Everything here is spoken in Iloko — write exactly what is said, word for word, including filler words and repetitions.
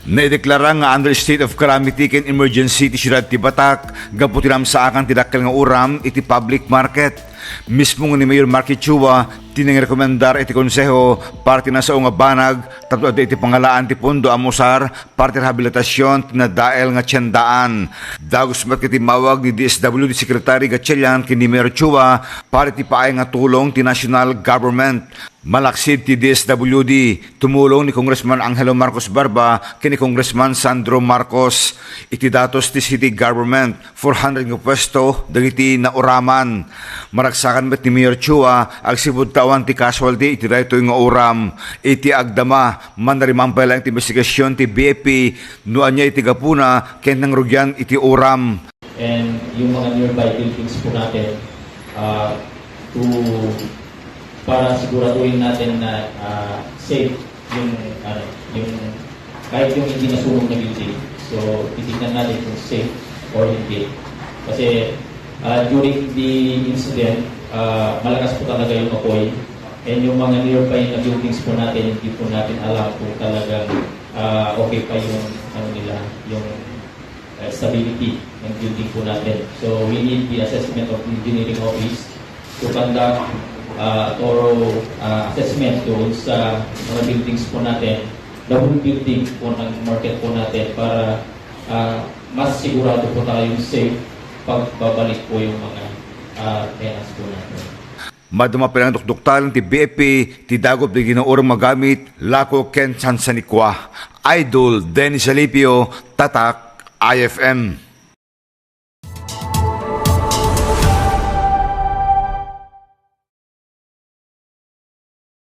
Naideklara nga under state of calamity ken emergency ti siudad ti Batac gapu ti namsaakan ti dakkel nga uram iti public market. Mismo nga ni Mayor Marky Chua ti nangirekomendar iti konseho para ti nasao nga banag tapno adda iti pangalaan ti pondo a musar para ti rehabilitasion ti nadael nga tiendaan. Dagus met ket immawag ni D S W D Secretary Gatchalian ken ni Mayor Chua para iti paay nga tulong ti national government. Malaksid ti D S W D, tumulong ni Congressman Angelo Marcos Barba ken ni Congressman Sandro Marcos iti datos ti city government, four hundred nga pwesto dagiti nauraman. Maragsakan met ni Mayor Chua agsipud ta awan ti casualty iti daytoy nga uram. Iti agdama, mannariman pay laeng ti investigasion ti B F P no ania iti gapuna ken nangrugian iti uram. And yung mga nearby buildings po natin uh, to para siguraduhin natin na uh, safe yung ano yung kahit yung hindi nasunog na building. So titignan natin kung safe or hindi. Kasi uh, during the incident, uh, malakas po talaga yung apoy. And yung mga nearby na buildings po natin, hindi po natin alam kung talagang uh, okay pa yung ano nila, yung uh, stability ng building po natin. So we need the assessment of engineering office to conduct uh, thorough uh, assessment doon sa mga buildings po natin, the whole building po ng market po natin para uh, mas sigurado po tayong safe pagbabalik po yung mga uh, tenants po natin. Maduma pay laeng dukduktalan ti B F P ti dagup dagiti nauram nga gamit, lako ken sansanikua. Idol Dennis Alipio, Tatak I F M.